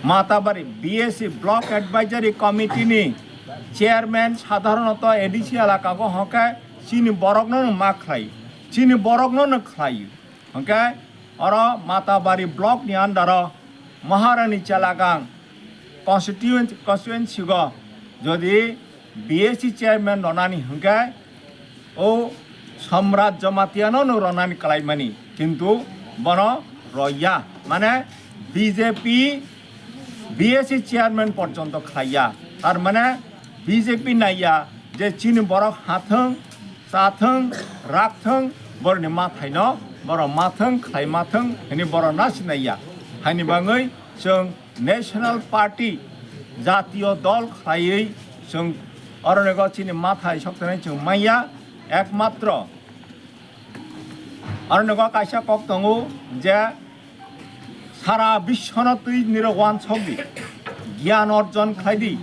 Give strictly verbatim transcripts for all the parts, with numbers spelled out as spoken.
Matabari B S C Block Advisory Committee ni chairman sadharonoto A D C elaka go hwnkhe chini borokno no ma khlai, chini borokno no khlai. Hwnkhe oro Matabari block ni under o Maharani Chelagang constituent-, constituency go jodi B S C chairman ronani hwnkhe o Samrat Jamatia no no ronani kalaimani, kintu bono roya, mane B J P B S C chairman porjonto khlaiya, tar mane B J P naiya je chini borok hathwng, chathwng, rakthwng, boroni mathaino borok mathwng, khlai mathwng hwnwi borok nasinaiya. Haini bagwi chwng National Party, jatiyo dol khlaiwi chwng oronigo chini mathai soktonwi chwng manya, ekmatro oronigo kaisa kok tongo je sara biswno twi nirok wansok di, giyan orjon khlai di,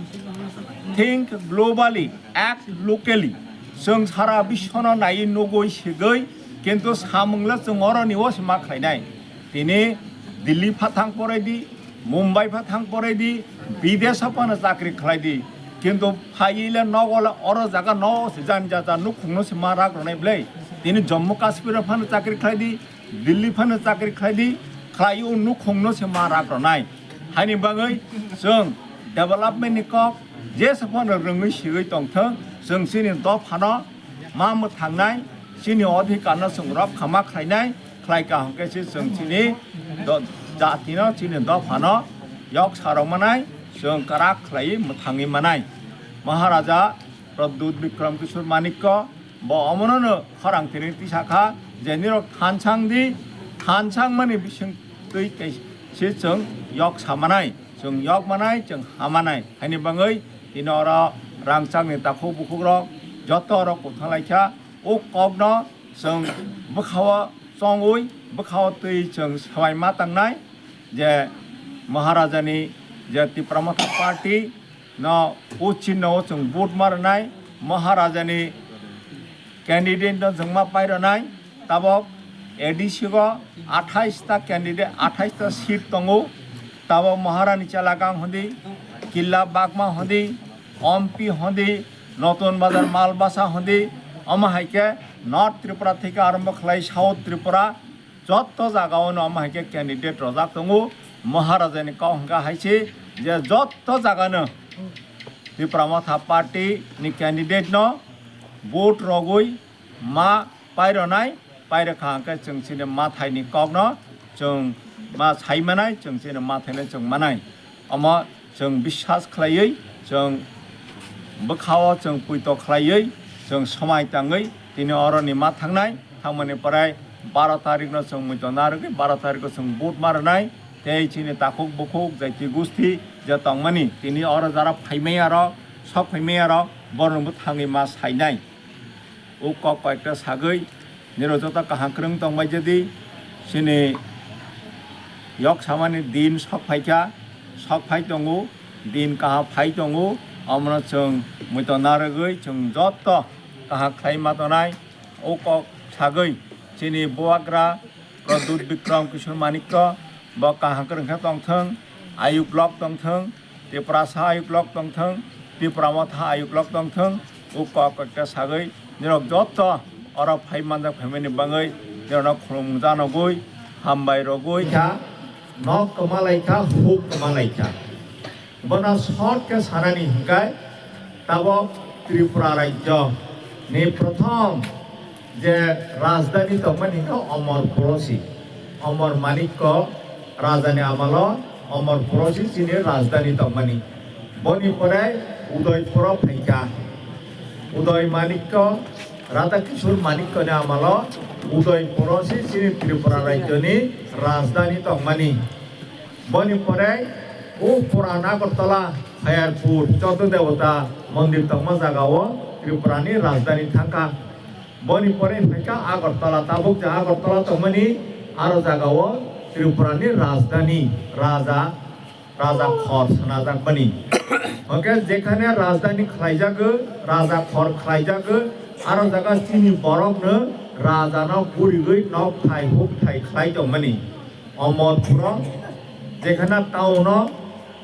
think globally, act locally. Chwng sara biswno naiwi nugwi sigwi, kintu samung le chwng oroni o se ma khlainai. Tini Delhi pha thang porai di, Mumbai pha thang porai di, bidesh o phano chakri khlai di. Kintu phaiwi le nogo le oro jaga no se jan ja ja nukhung no se ma rak rwnai bwle. Tini Jammu Kashmir o phano chakri khlai di, Delhi phano chakri khlai di, khlai o nukhung no se ma rak rwnai. Haini bagwi chwng development ni kok jesa phano rwngwi sigwi tongthwng, chwng chini dophano ma mwthangnai, chini odhikar no chwng rok khama khlainai, khlai kaham khe se chwng chini do-, jati no, chini dophano yok sarok manai, chwng kwrak khlaiwi mwthangwi manai. Maharaja Pradyut Bikram Kishore Manikya bo omono no khorang tini tisa kha je nirok thansang di, thansang mani bising twi kaise chwng yok samanai, chwng yok manai, chwng hamanai. Haini bagwi tini oro rangchakni takhuk bukhukrok joto oro kwthang lai kha. O kokno chwng bwkhao chongwi, bwkhao twi chwng swbai ma tangnai je Maharajani je Tipra Motha Party no o chinno o chwng vote ma rwnai, Maharajani candidate no chwng ma pai rwnai. Tabok A D C go athais ta candidate, athais ta seat tongo. Tabok Maharani Chelagang hondi, Killa Bagma hondi, Ompi hondi, Notun Bazar Malbasa hondi, omo hai khe North Tripura theke arombo khlai South Tripura, jotto jagao no omo hai khe candidate rojak tongo. Maharajani kok hwnkha hai se je jotto jagano Tipra Motha Party ni candidate no vote rogwi ma paironai, pairokha hwnkhe chwng chini mathaini kokno chwng ma sai manai, chwng chini mathaino chwng manai. Omo chwng biswas khlaiwi, chwng bwkhao chwng puito khlaiwi, chwng swmai tangwi tini oroni ma thangnai. Thangmani pore baro tarikno chwng muitu narwgwi, baro tarikno chwng vote ma rwnai. Tei chini takhuk bukhuk, jaiti gusti je tongmani, tini oro jara phaimaya rok, sok phaimaya rok, borokno thangwi ma sainai. O kok koyekta sagwi nirok joto kaham kwrwng tongbai jadi, chini yok samani din sok phaikha, sok phai tongo, din kaham phai tongo, omono chwng muitu narwgwi chwng joto kaham khlai ma tonai. O kok sagwi chini bubagra Pradyut Bikram Kishore Manikya bo kaham kwrwng khe tongthwng, ayuk lok tongthwng, Tiprasa ayuk lok tongthwng, Tipra Motha ayuk lok tongthwng, o kok koyekta sagwi nirok joto oro phai manjak phaimani bagwi nirokno khulumung janogwi, hambai rogwi. Kha, nok kwma lai kha, huk kwma lai kha. Bono short khe sanani hwnkhe, tabok Tripura rajyo ni prothom je rajdhani tongmani hwnkhe Omorpurosi. Omor Manikya rajani amalo Omorpurosi chini rajdhani tongmani. Boni pore Udaipuro phaikha. Uday Manikya, Radha Kishore Manikyani amalo Udaipuro se chini Tripura rajyoni rajdhani tongmani. Boni pore o Puran Agartala, Khairpur, Chotto Debota mondir tongma jagao Tripurani rajdhani thangkha. Boni pore phaikha Agartala, tabuk je Agartala tongmani aro jagao Tripurani rajdhani raja raja khor swnajak bani. Hwnkhe jekhane rajdhani khlaijago, raja khor khlaijago, aro jaga chini borokno rajano gurigwi nok thai huk thai khlai tongmani. Omorpuro jekhane town-o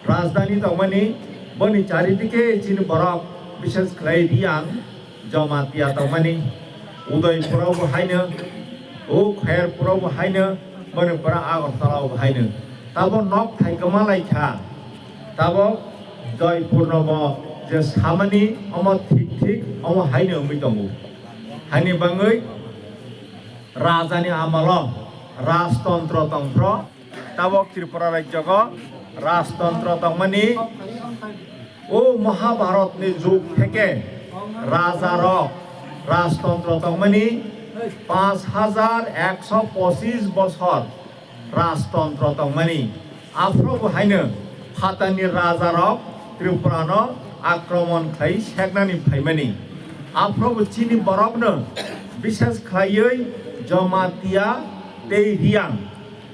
Rajdhani tongmani, boni charidike chini borok, bishes khlai Riyang, Jamatia tongmani, Udaipuro bo haino, o Khairpuro bo haino, boni pora Agartala bo haino. Tabo nok thai kwma lai kha, tabo Joypurno bo je samani omo thik thik omo haino wngwi tongo. Haini bangwi rajani amalo rajtontro tongphro, tabok Tripura rajyogo rajtontro tongmani, o Mahabharatni jug theke rajarok rajtontro tongmani, panch hajar ekso pochis bosor rajtontro tongmani. Aphuru bo haino phatarni rajarok Tripurano akromon khlai seknani phaimani. Aphuru bo chini borokno, bishes khlaiwi Jamatia tei Riyang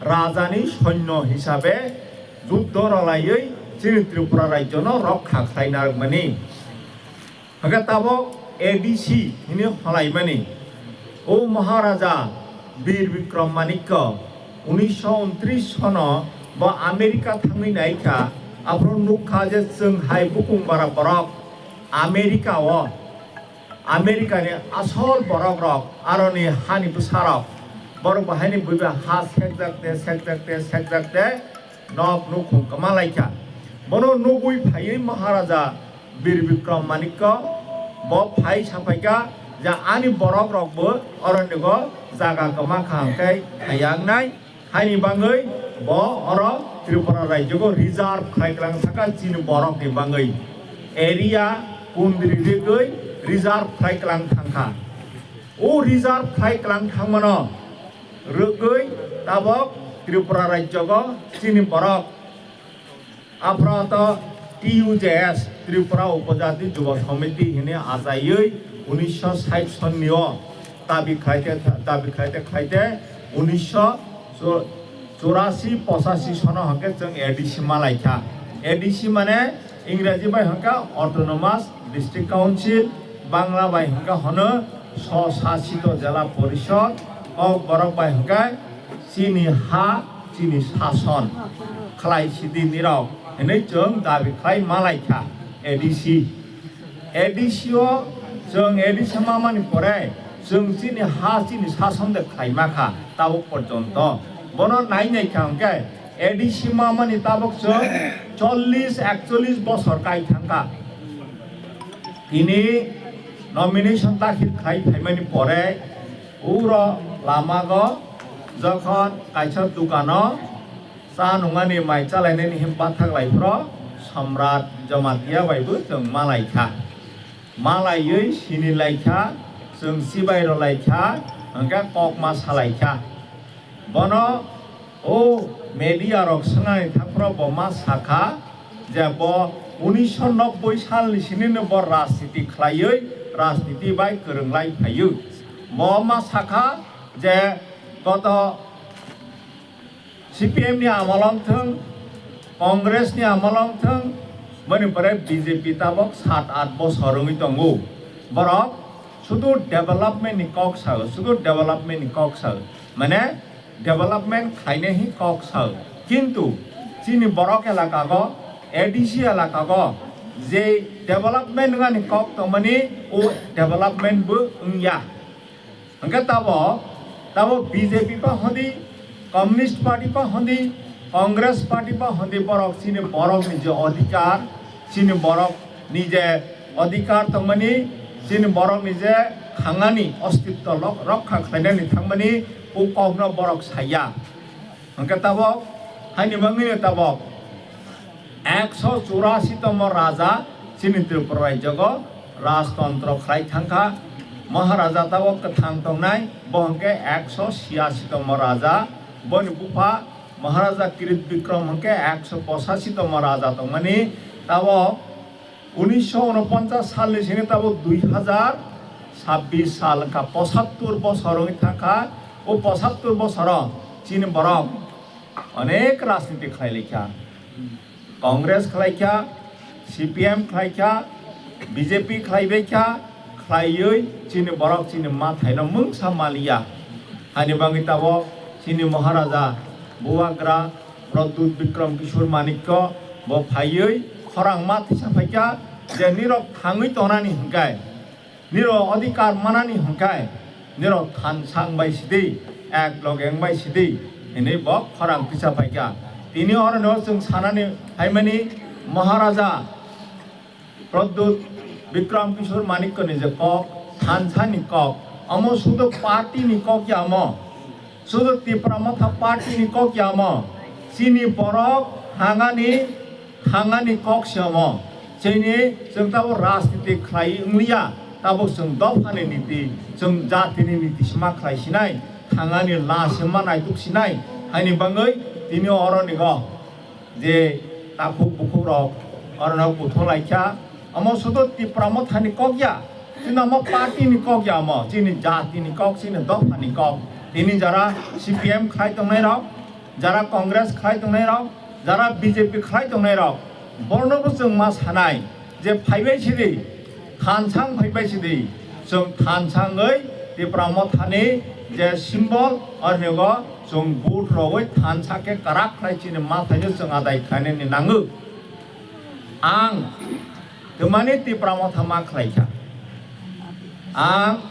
rajani soinyo hisabe juddo rwlaiwi chini Tripura rajyono rokha khlai narwkmani. Hwnkhe tabok A D C hwnwi holaimani. O Maharaja Bir Bikram Manikya unisho untris sono bo America thangwi naikha, aphuru nukha je chwng hai bukung bara borok America o, America ni asol borok rok, aroni hani bwsarok, borok bo haini buiba ha sekjak de, sekjak de, sekjak de, nok nukhung kwma laikha. Bono nugwi phaiwi Maharaja Bir Bikram Manikya bo phai saphaikha je ani borok rokbo oronigo jaga kwma kha hwnkhe thaiya wngnai. Haini bangwi bo oro Tripura rajyogo reserve khlai kwlang thangkha chini borokni bangwi. Area kundri rigwi reserve khlai kwlang thangkha. O reserve khlai kwlang thangmano rwgwi tabok Tripura rajyogo chini borok aphrato T U J S, Tripura Upojati Juba Samiti hwnwi achaiwi unisho sait sonnio dabi khlaite, dabi khlaite, khlaite unisho churashi pochashi sono hwnkhe chwng A D C malaikha. A D C mane Ingraji bai hwnkha Autonomous District Council, Bangla bai hwnkha hono Swsasito Jela Porishod, Kokborok bai hwnkha chini ha, chini sason khlai sidi nirok hinwi chwng dabi khlai malaikha A D C. A D C o chwng A D C mamani pore chwng chini ha, chini sason de khlai makha tabuk porjonto. Bono nai nai kha hwnkhe A D C mamani tabuk chwng chollish ekchollish bosor kai thangkha. Tini nomination dakhil khai phaimani pore uro lamago jokhon kaisa dukano cha nungani mai chalainani him bathak lai phro Samrat Jamatia bai bo chwng malai kha. Malaiwi sini lai kha, chwng chibai rw lai kha, hwnkhe kok ma sa lai kha. Bono o media rok swngnani thangphro bo ma sakha je bo unisho nobboi salni sinino bo rajniti khlaiwi rajniti bai kwrwng lai phaiwi. Bo ma sakha je goto C P M ni amolo wngthwng, Congress ni amolo wngthwng, boni pore B J P tabok sat art bosor wngwi tongo. Borok sudu development ni kok sao, sudu development ni kok sao. Mane development khainai hi kok sao. Kintu chini borok elaka go, A D C elaka go je development wngani kok tongmani o development bo wngya. Hwnkhe tabo, tabo B J P pa hondi, Communist Party pa hondi, Congress Party pa hondi borok chini borok ni je odhikar, chini borok ni je odhikar tongmani, chini borok ni je khangani ostitto lok-, rokha khlainani thangmani o kokno borok saya. Hwnkhe tabok, haini bagwino tabok ekso churasi tomo raja chini Tripura rajyogo rajtontro khlai thangkha. Maharaja tabok kwthang tongnai, bo hwnkhe ekso siyasi tomo raja, boni bupha Maharaja Kirit Bikram hwnkhe ekso pochasi tomo raja tongmani. Tabok unisho unoponchas salni sini tabuk dui hajar sabbish sal wngkha, pochattor bosor wngwi thangkha. O pochattor bosoro chini borok onek rajniti khlai laikha, Congress khlai kha, C P M khlai kha, B J P khlai bai kha, khlaiwi chini borok chini mathaino mungsa maliya. Hani bagwi tabok chini Maharaja Bubagra Pradyut Bikram Kishore Manikya Bo phaiwi khorang ma thisa phaikha je nirok thangwi tongnani hwnkhe, nirok adhikar manani hwnkhe, nirok thansa wngbai sidi, ek loge wngbai sidi, hinwi bo khorang thisa phaikha. Tini orono chwng sanani phaimani Maharaja Pradyut Bikram Kishore Manikya ni je kok, thansa ni kok, omo sudu party ni kok ya omo, sudu Tipra Motha party ni kok ya omo, chini borok thangani, thangani kok se omo, chini chwng tabuk rajniti khlai wngliya, tabuk chwng dopha ni niti, chwng jati ni niti se ma khlai sinai, thangani la se ma naituk sinai, haini bagwi tini oro ni go. Je takhuk bukhuk rok orono kuthuk laikha, omo sudu Tipra Mothani kok ya, chini omo party ni kok ya, omo chini jati ni kok, chini dopha ni kok. Tini jara C P M khlai tongnai rok, jara Congress khlai tongnai rok, jara B J P khlai tongnai rok, borno bo chwng ma sanai. Je phaibai sidi, thansa wng phaibai sidi, chwng thansa wngwi Tipra Mothani je symbol, ornigo chwng vote rogwi thansa khe kwrak khlai chini mathaino chwng adai khlainani nango. Ang twmani Tipra Motha ma khlaikha. Ang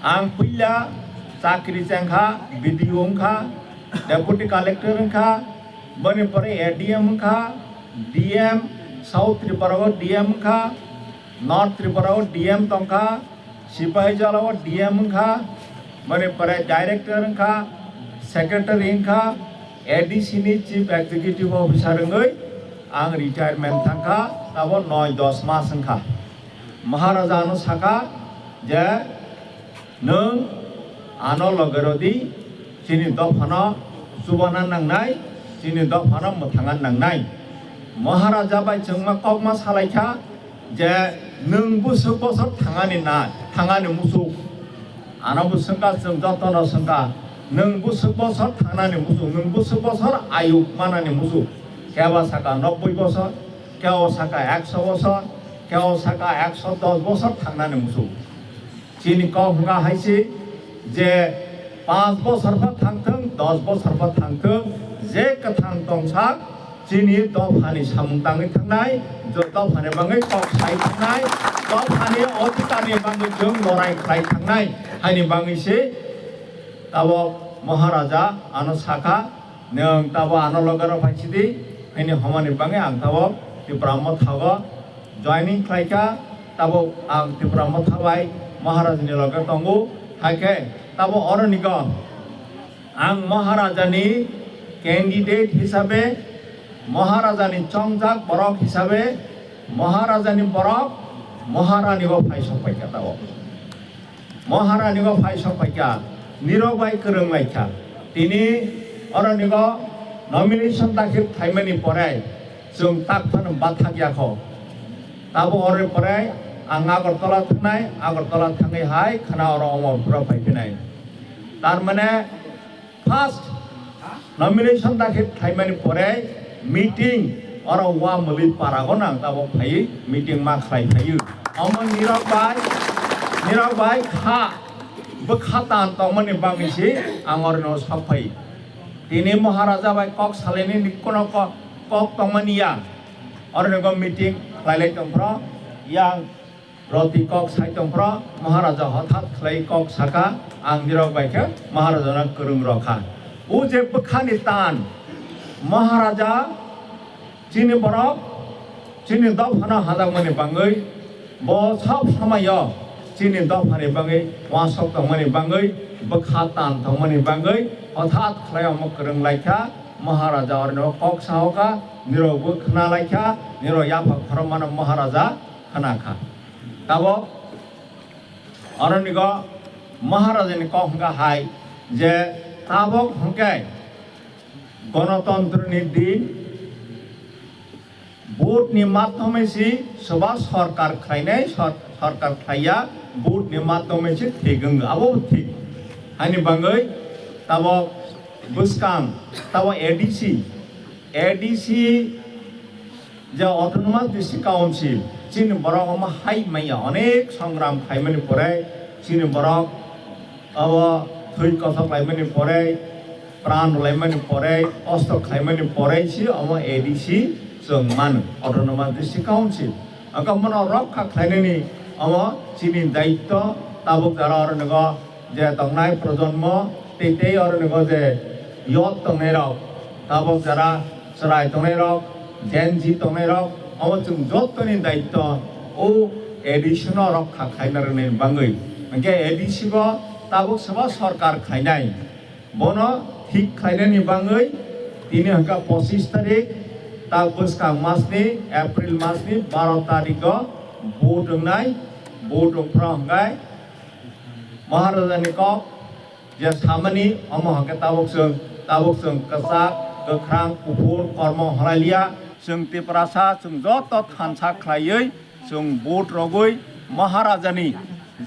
Ang puila chakri chengkha, B D O wngkha, Deputy Collector wngkha, boni pore A D M wngkha, D M, South Tripura o D M wngkha, North Tripura o D M tongkha, Sipahijola o D M wngkha, boni pore Director wngkha, Secretary wngkha, A D C ni Chief Executive Officer wngwi ang retirement thangkha, tabo noi dos mas wngkha. Maharaja ano saka je, "Nwng ano loge rodi, chini dophano chubana nangnai, chini dophano mwthangna nangnai." Maharaja bai chwngma kokma salaikha je, "Nwng bwswk bosor thangani na, thangani musuk." Ano bo swngkha, chwng jotono swngkha, "Nwng bwswk bosor thangnani musuk, nwng bwswk bosor ayuk manani musuk?" Kebo saka nobboi bosor, kebo saka ekso bosor, kebo saka ekso dos bosor thangnani musuk. Chini kok hwnkha hai se je, panch bosor pha thangthwng, dos bosor pha thangthwng, je kwthang tongsak, chini dophani samung tangwi thangnai, jo dophani bagwi kok sai thangnai, dophani odhikarni bagwi chwng lorai khlai thangnai, haini bagwi se tabok Maharaja ano sakha, "Nwng tabok ano loge rw phai sidi, haini homani bagwi ang tabok Tipra Mothago joining khlaikha, tabok ang Tipra Motha bai Maharajani loge tongo, hai khe tabok oronigo." Ang Maharajani candidate hisabe, Maharajani chongjak borok hisabe, Maharajani borok, Maharani bo phai sok paikha tabok. Maharani bo phai sok paikha, nirok bai kwrwng laikha. Tini oronigo nomination dakhil khlaimani pore chwng tak phano bathak yakho. Tabo oroni pore ang Agartala thangnai, Agartala thangwi hai khwna oro omo phura phai phinai. Tar mane, first nomination dakhil khlaimani pore meeting oro Wamwlwi parago nang tabok phaiwi meeting ma khlai phaiwi. Omo nirok bai, nirok bai kha bwkha tan tongmani bagwi se ang oroni o sok phai. Tini Maharaja bai kok salainani kono kok, kok tongmani ya. Oroni go meeting khlailai tongphro yang Roti kok sai tongphro, Maharaja hothat khlai kok saka, ang nirok bai khe Maharajano kwrwng rokha. O je bwkhani tan, Maharaja chini borok, chini dophano hajakmani bagwi, bo sob somoyo chini dophani bagwi uansuk tongmani bagwi, bwkha tan tongmani bagwi, hothat khlai omo kwrwng laikha, Maharaja oroni kok sahokha, nirokbo khna laikha, nirok yaphak khorokmano Maharaja khna kha. Tabok oronigo Maharajani kok hwnkha hai je tabok hwnkhe gonotontroni din, vote ni madhyome se soba sorkar khlainai, sor-, sorkar khlaiya, vote ni madhyome se thik wngwi, abo thik. Haini bagwi tabok bwskang, tabok A D C, A D C je Autonomous District Council, chini borok omo hai manya onek songram khlaimani pore, chini borok abo thwi kothok laimani pore, pran rwlaimani porei, kosto khlaimani porei si omo A D C chwng mano, Autonomous District Council. Ang khe bono rokha khlainani omo chini daitto, tabuk jara oro nogo je tongnai projonmo tei tei oro nogo je youth tongnairok, tabuk jara chwrai tongnairok, Gen Z tongnairok, omo chwng jottoni daitto o A D C no rokha khlaina rwnani bangwi. Hwnkhe A D C bo tabuk sabo sorkar khlainai. Bono thik khlainani bangwi tini hwnkha pochis tarik, ta bwskang masni, April masni baro tarikgo vote wngnai, vote wngphra hwnkhe Maharajani kok je samani omo hwnkhe tabuk chwng, tabuk chwng kwchak, kwkhrang, kuphur, kormo hwlailiya. Chwng Tiprasa chwng joto thansa khlaiwi chwng vote rogwi Maharajani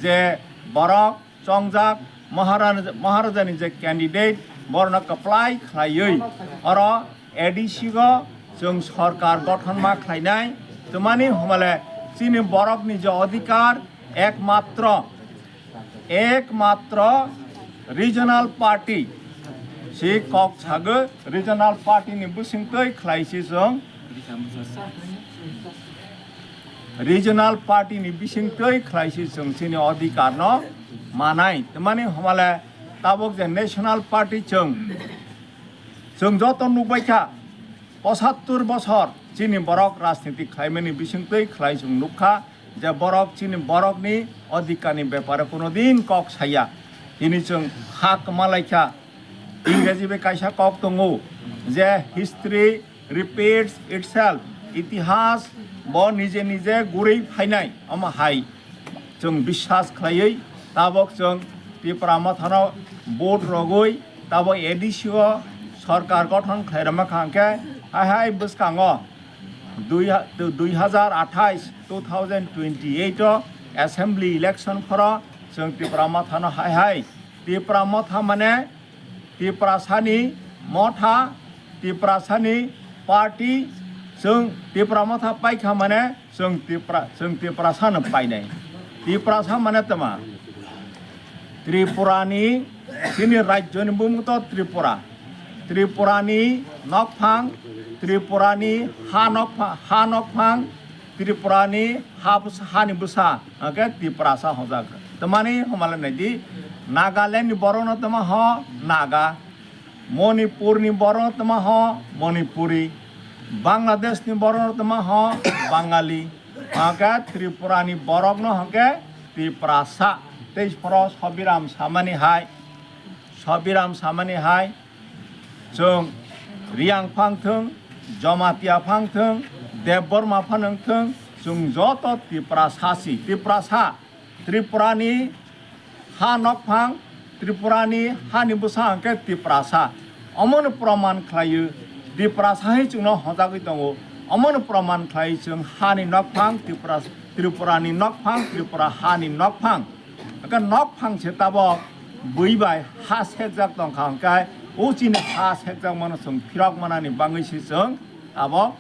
je borok chongjak Mahara-, Maharajani je candidate, borno kwplai khlaiwi oro A D C go chwng sorkar gothon ma khlainai. Twmani hwnmale chini borokni je odhikar ekmatro, ekmatro regional party si kok sago, regional party ni bisingtwi khlai si chwng Regional party ni bisingtwi khlai si chwng chini odhikar no manai. Twmani hwnmale tabuk je national party chwng, chwng joto nukbai kha, pochattor bosor chini borok rajniti khlaimani bisingtwi khlai chwng nukha je borok chini borokni odhikar ni bepare kono din kok saya. Tini chwng ha kwma lai kha. Ingreji bai kaisa kok tongo je history repeats itself, itihas bo nije nije gurwi phainai. Omo hai chwng biswas khlaiwi tabok chwng Tipra Mothano vote rogwi tabok A D C o sorkar gothon khlai rwma kha hwnkhe hai hai bwskango dui ha-, dui hajar athais, two thousand twenty-eight o assembly election phoro chwng Tipra Mothano hai hai, Tipra Motha mane Tiprasani motha, Tiprasani party, chwng Tipra Motha paikha mane chwng Tipra, chwng Tiprasano painai. Tiprasa mane tma? Tripurani, chini rajyoni bumung to Tripura. Tripurani nokphang, Tripurani ha nokpha-, ha nokphang, Tripurani ha bwsa, hani bwsa, hwnkhe Tiprasa hwnjak. Twmani hwnmale naidi, Nagaland ni borokno tma ho Naga, Manipur ni borokno tma ho Manipuri, Bangladesh ni borokno tma ho Bangali, hwnkhe Tripura ni borokno hwnkhe Tiprasa. Tei phoro Sobiram samani hai, Sobiram samani hai, chwng Riyang phang thwng, Jamatia phang thwng, Debbarma phang wng thwng, chwng joto Tiprasa si, Tiprasa, Tripurani ha nokphang, Tripurani hani bwsa hwnkhe Tiprasa. Omono proman khlaio, Tiprasa hai chwngno hojagwi tongo. Omono proman khlai chwng hani nokphang, Tripura, Tripurani nokphang, Tripura hani nokphang. Hwnkhe nokphang se tabok bui bai ha sekjak tongkha hwnkhe o chini ha sekjak mano chwng phirok manani bangwi se chwng tabok